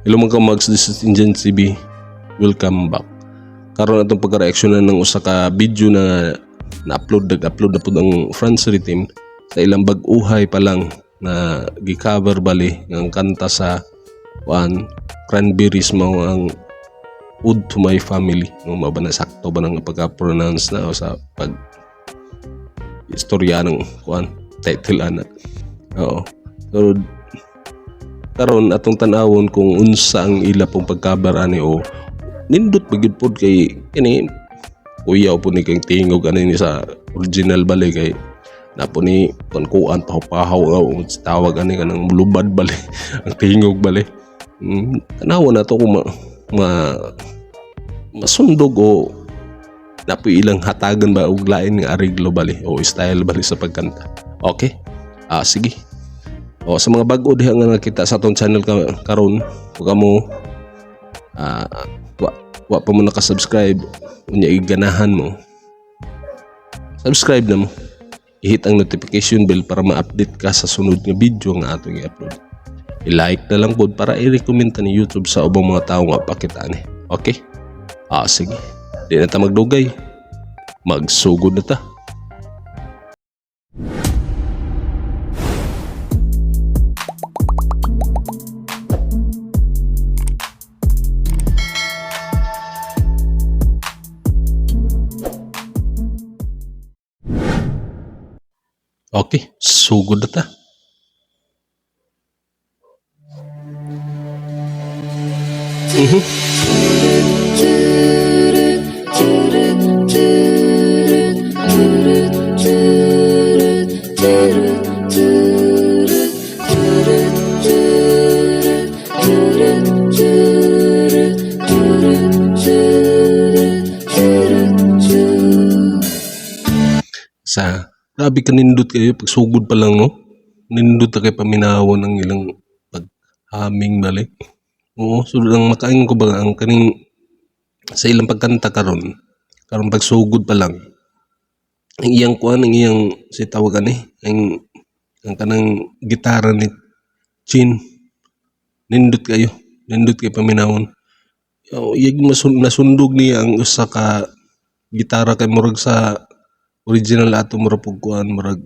Hello mga kamags, this is Indian TV. Welcome back. Karon atong pagka-reaksyonan ng usa ka video na na-upload, nag-upload na pud ang France Team sa ilang bag-uhay pa lang na gi-cover bali ng kanta sa kuan Cranberries, mao ang Ode to My Family. No, mao ba na sakto ba nang pagka-pronounce na o sa pag istorya ng kuan title ana. Oo. So karon atong tan-awon kung unsa ang ila pong pag-cover ani o nindot ba gyud pod kay kini kuyaw po ni kang tingog ani ni sa original bali kay na po ni kuan kuan pahaw-pahaw o tawag ani kanang mulubad bali ang tingog bali. Tan-awon nato kung ma masundog o na po ilang hatagan ba og lain nga ariglo bali o style bali sa pagkanta. Okay? Ah, sige. O sa mga bag-o diha nga nakita sa atong channel karon, ug kamo wa pa mo naka-subscribe unya iganahan mo. Subscribe na mo. I-hit ang notification bell para ma-update ka sa sunod nga video nga atong i-upload. I-like na lang pod para i-recommend ta ni YouTube sa ubang mga tao nga pakita ani. Okay? Ah, sige. Di na ta magdugay. Magsugod na ta. Okay, sugod na ta. Sa grabe ka nindot kayo pagsugod pa lang, no? Nindot na kay paminawon ang ilang paghaming balik. Oo, so ang makaingon ko ba ang kaning sa ilang pagkanta karon, karon pagsugod pa lang. Ang iyang kuan, ang iyang si tawag ani, ang kanang gitara ni Chin. Nindot kayo, nindot kay paminawon. Oh, iyang nasundog niya ang usa ka gitara kay murag sa original ato murag pug kuan, murag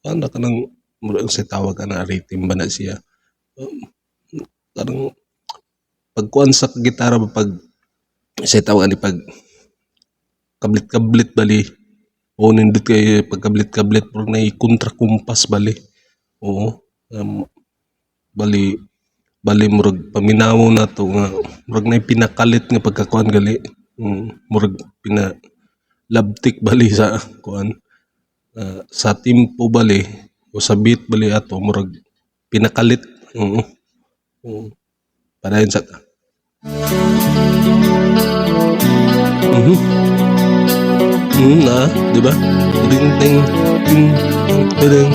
kuan na kanang murag sa tawag ana rhythm ba na siya. Kanang pagkuan sa gitara ba pag sa tawag ani pag kablit-kablit bali. O nindot kay pagkablit-kablit murag nay kontra kumpas bali. Oo. Bali bali murag paminaw nato nga murag nay pinakalit nga pagkakuan gali. Murag pina labtik bali sa kuan sa tempo bali o sa beat bali ato murag pinakalit. Oo. Oo. Padayon sa ta. Na, di ba? Ding ding ding ding ding.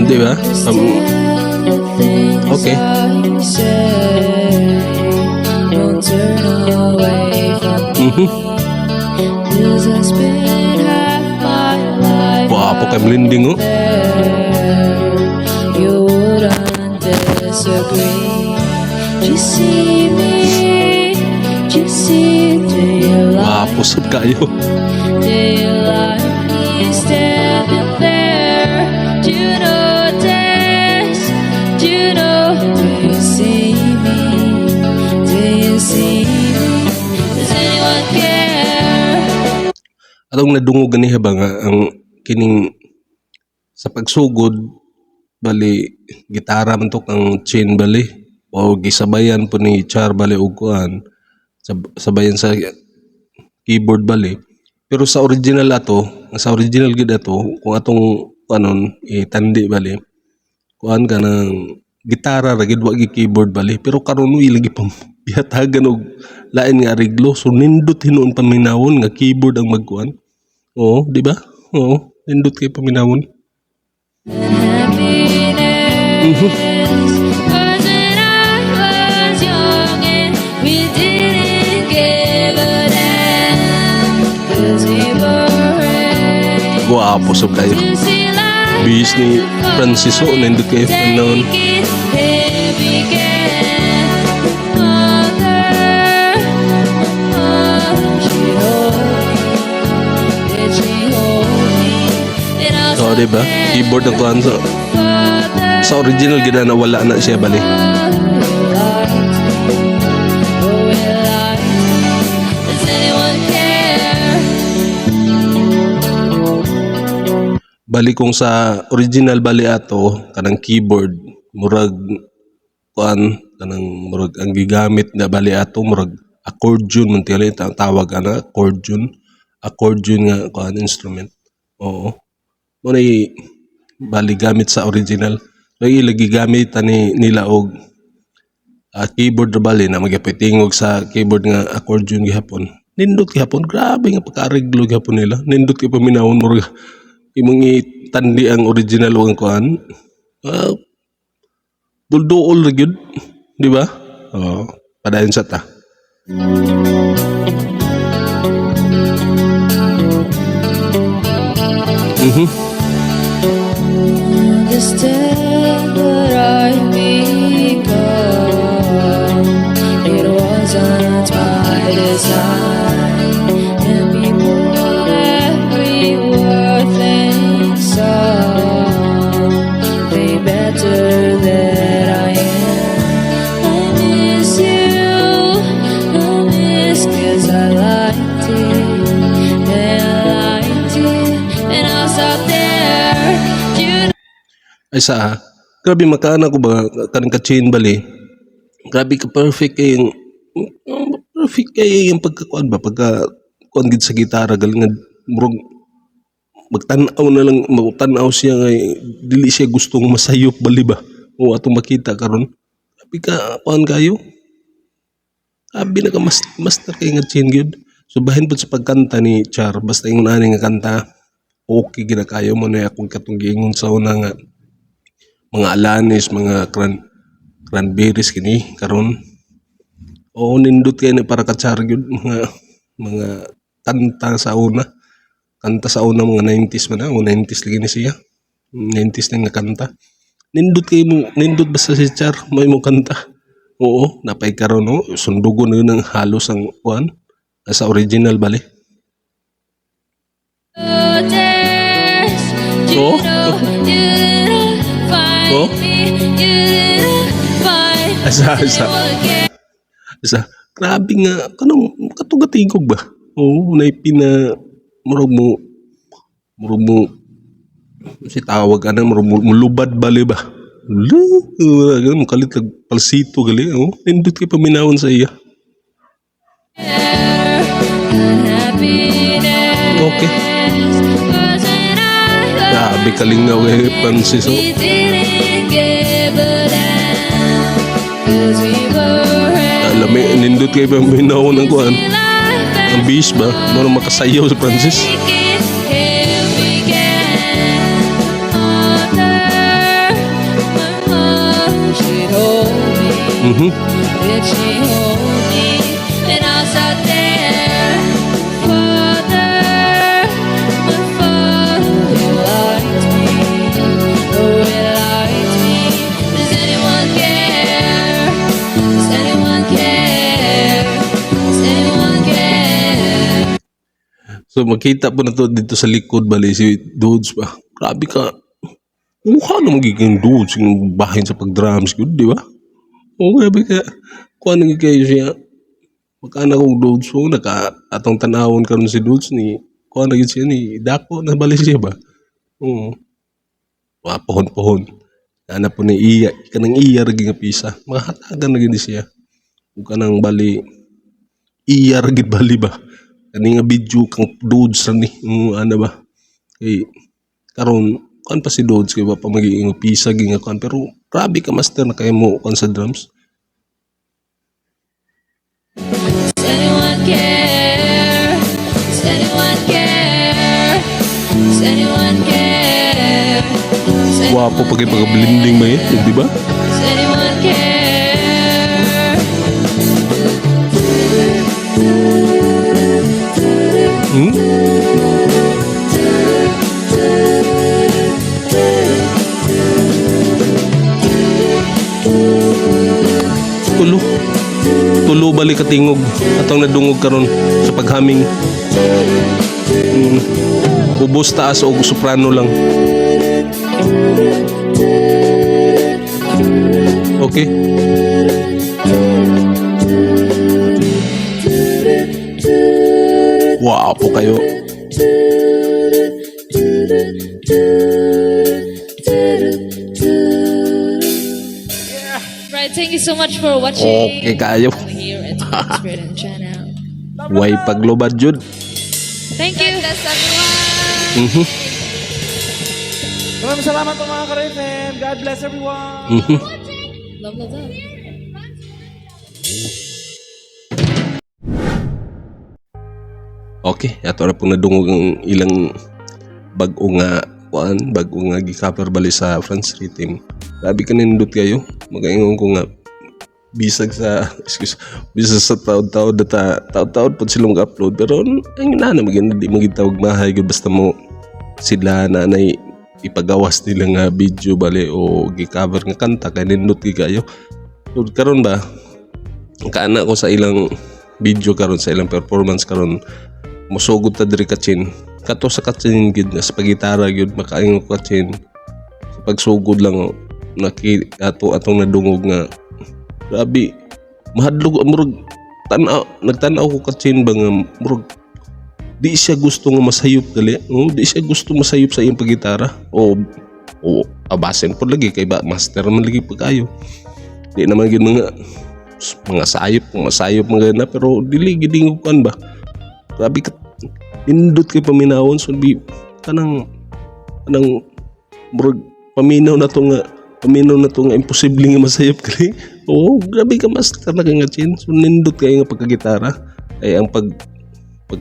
Di ba? Okay. Gwapo kay Blending, oh. You wouldn't disagree. Do you see me? Do you see? Do you like? Gwapo sab kayo. Do you like me standing there? Do you notice? Do you know? Do you see me? Do you see me? Does anyone care? Atong nadungog ganiha ba nga ang kining sa pagsugod bali gitara man to kang Chin bali o gisabayan po ni Char bali og kuan sabayan sa keyboard bali, pero sa original ato, sa original gid ato kung atong kuanon itandi bali kuan kanang gitara ra gid, wa gi keyboard bali, pero karon no ila gipam gihatagan og lain nga areglo, so nindot hinuon paminawon nga keyboard ang magkuan. Oo, di ba? Oo, nindot kay paminawon. Happiness was when I was young and we didn't give a damn 'cause we were raised Gwapo sab kayo. to see life Bass ni Francis, oh, nindot kayo panahon. Take it, here began. Mother, mother, she hold me. Did she hold me? And I So, di ba? Keyboard ang kuan Father, sa original gid na wala na siya bali. he liked me. Oh, he liked me. Does anyone care? Bali kung sa original bali ato kanang keyboard, murag kuan, kanang murag ang gigamit na bali ato murag accordion man tingali ang tawag ana, accordion, accordion nga kuan, instrument. Oo. Mo na bali gamit sa original. So ila gigamit ani nila og keyboard ra bali na magyapon tingog sa keyboard nga accordion gihapon. Nindot gihapon, grabe nga pagka-areglo gihapon nila. Nindot kay paminawon, murag imong itandi ang original ug ang kuan. Dulduol ra gyud, di ba? Oo, padayon sa ta. The step that I become, it wasn't my design. And people everywhere think something better than I am. I miss you, I miss 'cause I liked it, and I liked it, and I'll stop there. You Ay sa grabe makaana ko ba kanang ka-chain bali. Grabe ka perfect kay yung perfect kay yung pagkakuan ba, pagka kuan gid sa gitara, galing nga murag magtan-aw na lang, magtan-aw siya nga dili siya gustong masayop bali ba. O atong makita karon. Grabe ka kuan kayo. Grabe na ka mas master kay nga chain gyud. So bahin pud sa pagkanta ni Char, basta ingon ani nga kanta, okay gid na kayo mo na akong katong giingon sa una nga mga Alanis, mga Cranberries kini karon. Oo, nindot kay ni para ka Char gyud mga kanta sa una. Kanta sa una, mga 90s man na, o 90s lagi ni siya. 90s na nga kanta. Nindot kay mo, nindot basta si Char may mo kanta. Oo, napay karon no, sundugon na yun ang halos ang kuan sa original bali. Notice, you Oh. know you didn't find Oh. me, you didn't find Asa, asa. anyone care. Isa, grabe nga kanang katugatingkog ba. Oo, nay pina murag mo si tawag ana, murag mo mulubad bali ba. Hala, ganun mo kalit lag palsito gali. Oh, nindot kay paminawon sa iya. And happiness was when I Grabe kalingaw kay Francis, oh. We didn't give a damn, 'cause we were Lami, nindot kay paminawon ang kuan. Ang bass ba? Murag makasayaw si Francis. Take it, here began. Mother, my mother, she'd hold me. Did she hold me? And I sat there. Father, my father, he liked me. Oh, he liked me. Does anyone care? Does anyone care? Does anyone care? So makita po na to dito sa likod bali si Dudes ba. Grabe ka. Mukha na magiging Dudes yung bahin sa pag-drums good, di ba? Oo, grabe ka. Kuha na kayo siya. Magkana kong Dudes po, naka atong tanawon karon si Dudes ni kuha na gid siya ni dako na bali siya ba. Oo. Wa pohon-pohon. Ana po ni iya, kanang iya ra gyud nga pisa. Mahatagan na gid siya. Ug kanang bali iya ra gid bali ba. Kani nga video kang Dudes ra ni. Ana ba. Kay karon kuan pa si Dudes kay wa pa magiging pisa gi nga kuan, pero grabe ka master na kay mo kuan sa drums. Does anyone care? Does anyone care? Does anyone care? Does Gwapo pa kay pagka-blending ba eh, di ba? Does anyone care? Hmm? bali katingog atong nadungog karon sa paghaming. Ubos taas og soprano lang. Okay. Wow po kayo. Right, thank you so much for watching. Okay kayo. Here at Franz Rhythm Channel. Way paglubad jud. Thank you. God bless everyone. Maraming salamat po, mga ka-FM. God bless everyone. Love, love, love. Okay, ato ra pong nadungog ang ilang bag-o nga kuan, bag-o nga gi-cover bali sa Franz Rhythm. Grabe ka nindot kayo. Magaingon ko nga bisag sa excuse, bisag sa taod-taod data, taod-taod pud silang upload, pero ang na na magin di magitawag mahay gyud basta mo sila na nay ipagawas nila nga video bali o gi-cover nga kanta kay nindot gyud kayo. So, karon ba kaana ko sa ilang video karon, sa ilang performance karon, musugod ta diri kachin kato sa kachin gid nga sa pagitara gyud. Makaingon ko kachin sa pagsugod lang, oh, naki ato atong nadungog nga grabe mahadlok, murag tan-aw, nagtan-aw ko kachin ba nga murag di siya gusto nga masayop gali, oh, di siya gusto masayop sa iyang pagitara o abasen pod lagi kay ba master man lagi pag-ayo, di naman gid mga sayop kung masayop mga na, pero dili gid ko kuan ba. Grabe ka nindot kay paminawon. So bi kanang kanang murag paminaw na to nga imposible nga masayop kali. Oo, grabe ka master na kay nga chin. So nindot kay nga pagkagitara ay ang pag pag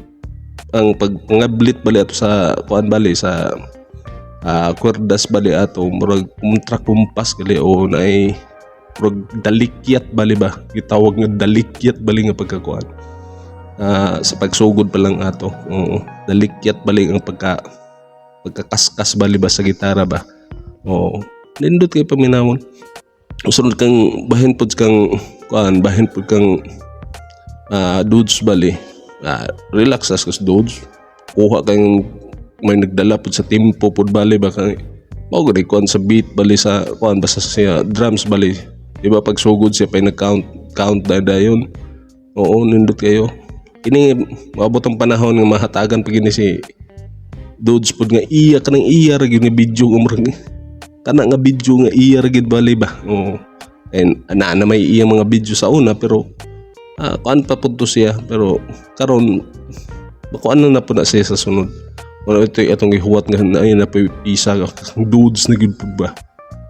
ang pagpangablit bali ato sa kuan bali sa kwerdas bali ato, murag kontrakumpas gali o naay murag dalikyat bali ba, gitawag nga dalikyat bali nga pagkakuan sa pagsugod pa lang ato. Oo, dalikyat bali ang pagkakaskas bali ba sa gitara ba. Oo, nindot kay paminawon. Usunod kang bahin pod kang kuan, bahin pod kang dudes bali, relax as kas dudes, kuha kang may nagdala pod sa tempo pod bali ba, kang mao gud kuan sa beat bali sa kuan basta sa drums bali, di ba? Pagsugod siya pa nag count count dayon. Oo, nindot kayo. Kini maabot ang panahon nga mahatagan pa gini si dudes pod nga iya kanang iya ra gyud nga video nga murag kana nga video nga iya ra gyud bali ba. Oo, and ana na may iya mga video sa una, pero kuan pa pud to siya, pero karon makuan na na po na siya sa sunod. Wala ito atong gihuwat nga na na po isa dudes na gyud pud ba.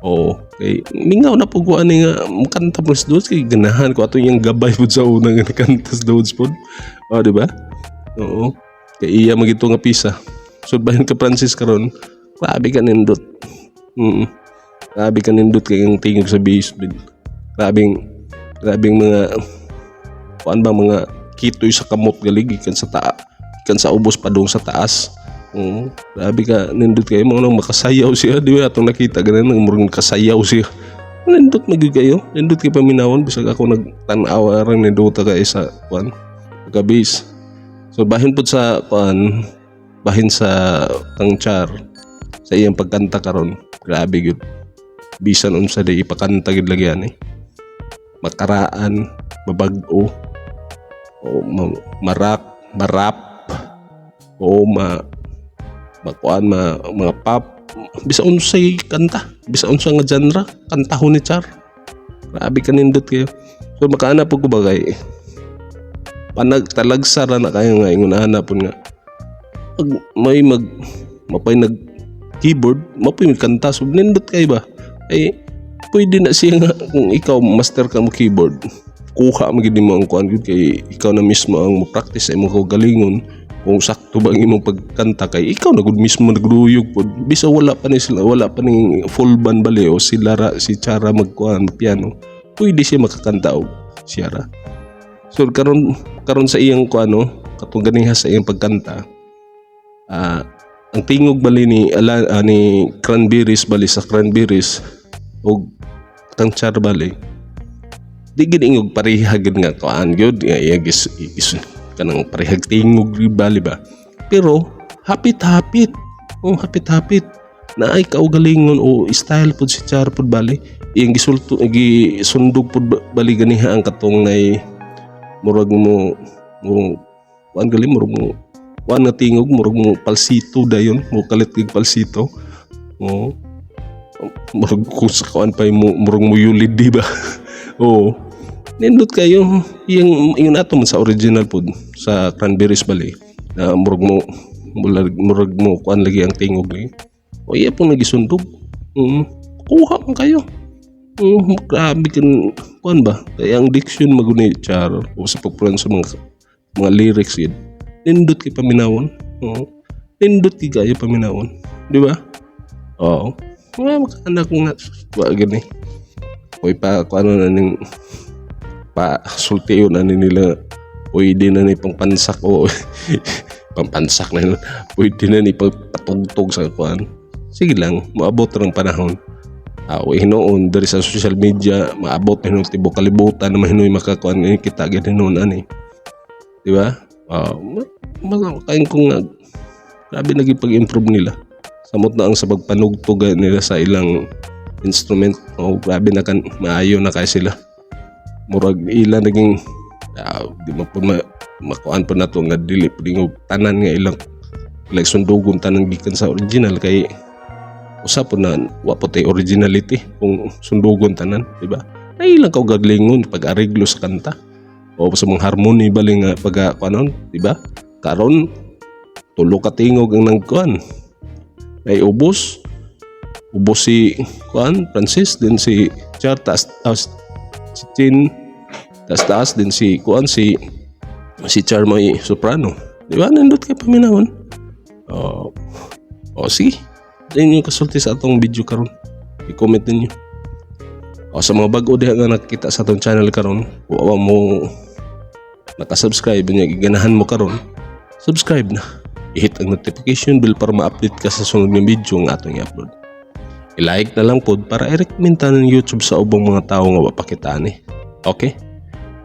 Oo, kay mingaw na pud ko ani nga mukanta po si dudes kay ganahan ko ato iyang gabay pud sa una nga nakanta sa dudes pud. Oh, di ba? Oo. Kay iya magito nga pisa. So bahin ka Francis karon, grabe ka nindot. Grabe ka nindot kay ang tingog sa bass. Grabing grabing mga kuan ba, mga kitoy sa kamot gali gikan sa taa, gikan sa ubos padung sa taas. Oo, grabe ka nindot kayo mo nang makasayaw siya, di ba? Atong nakita ganun nang murag nakasayaw siya. Nindot magyud kayo. Nindot kay paminawon bisag ako nagtan-aw arang nindota kay sa kuan pagka-bass. So bahin pud sa kuan, bahin sa kang Char sa iyang pagkanta karon, grabe gyud. Bisan unsa di ipakanta gyud lagi ani. Makaraan, mabag-o, o marak, marap, o makuan ma mga pop, bisa unsay kanta, bisa unsa nga genre kantahon ni Char. Grabe ka nindot kayo. So makaana po ko ba kay panag talagsa ra na kayo nga ingon ana pud nga pag may mag mapay nag keyboard, mapay may kanta, so nindot kayo ba ay pwede na siya nga kung ikaw master ka mo keyboard, kuha mo gid nimo ang kuan gud kay ikaw na mismo ang mo practice sa imong kaugalingon kung sakto ba ang imong pagkanta kay ikaw na gud mismo nagruyog pod bisa wala pa ni sila, wala pa ning full band bali o sila ra si Chara magkuan piano, pwede siya makakanta og siya ra. So karon karon sa iyang kuano katong ganiha sa iyang pagkanta, ang tingog bali ni ala, ni Cranberries bali sa Cranberries og kang Char bali. Di gid ingog pareha gid nga kuan gyud nga iya gis, gis kanang parehag tingog gyud bali ba. Pero hapit-hapit. Oh, hapit-hapit. Naay kaugalingon o style pud si Char pud bali. Iyang gisulto, gisundog pud bali ganiha ang katong nay murag mo mo kuan gali, murag mo kuan nga tingog, murag mo palsito dayon, mo kalit kig palsito. Oh. Murag kung sa kuan pa mo, murag mo yulid, di ba? Oo. Nindot kayo yung yung ato man sa original pod sa Cranberries bali na murag mo murag, murag mo kuan lagi ang tingog lagi. O iya po nagisundog. Kuha man kayo. Grabe kan kuan ba? Kaya ang diction maguni Char o sa pagpronounce sa mga lyrics yun. Nindot kay paminawon. Oo. Nindot kay kayo paminawon. Di ba? Oo. Mga makaanak ko nga. Wa gani. O ipa kung ano na ning pa sultiyon na ni nila, pwede na ni pangpansak o pangpansak na yun. Pwede na ni pagpatugtog sa kuan. Sige lang, maabot ng panahon. O hinuon diri sa social media, maabot na hinuon tibuok kalibutan na mahinuoy makakuan eh, kita gyud hinuon ani. Di ba? Kain ko nga grabe naging pag-improve nila. Samot na ang sa pagpanugtog nila sa ilang instrument. Oh, grabe na kan maayo na kay sila. Murag ila naging di man po makuan po nato nga dili pwede nga tanan nga ilang like sundugon tanan gikan sa original, kay usa po na wa po tay originality kung sundugon tanan, di ba? Ay ilang kaugalingon pag areglo sa kanta o sa mga harmony bali nga pag kuanon, di ba? Karon tulo ka tingog ang nagkuan ay ubos ubos si kuan Francis, din si Char, taas taas si Chin, taas taas din si kuan, si si Char may soprano, di ba? Nindot kay paminawon. Oh, oh sige, inyo kasulti sa atong video karon, i-comment ninyo. O sa mga bago diha nga nakita sa atong channel karon, wa mo naka-subscribe niya, giganahan mo karon, subscribe na. I-hit ang notification bell para ma-update ka sa sunod nga video nga atong i-upload. I-like na lang pod para i-recommend ta ng YouTube sa ubang mga tao nga wa pa kita ani. Okay?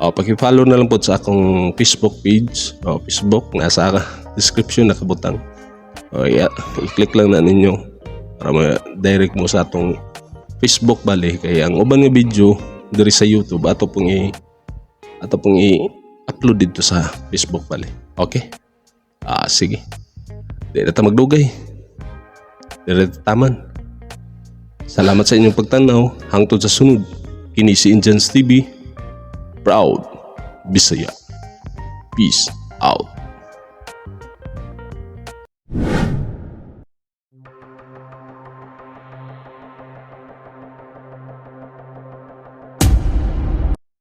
O, paki-follow na lang pod sa akong Facebook page. O, Facebook, nasa description nakabutang. O, yeah, i-click lang na ninyo para ma-direct mo sa atong Facebook bali, kay ang uban nga video diri sa YouTube ato pong i-upload dito sa Facebook bali. Okay? Ah, sige. Di na ta magdugay. Di na ta taman. Salamat sa inyong pagtanaw. Hangtod sa sunod. Kini si Indians TV. Proud Bisaya. Peace out.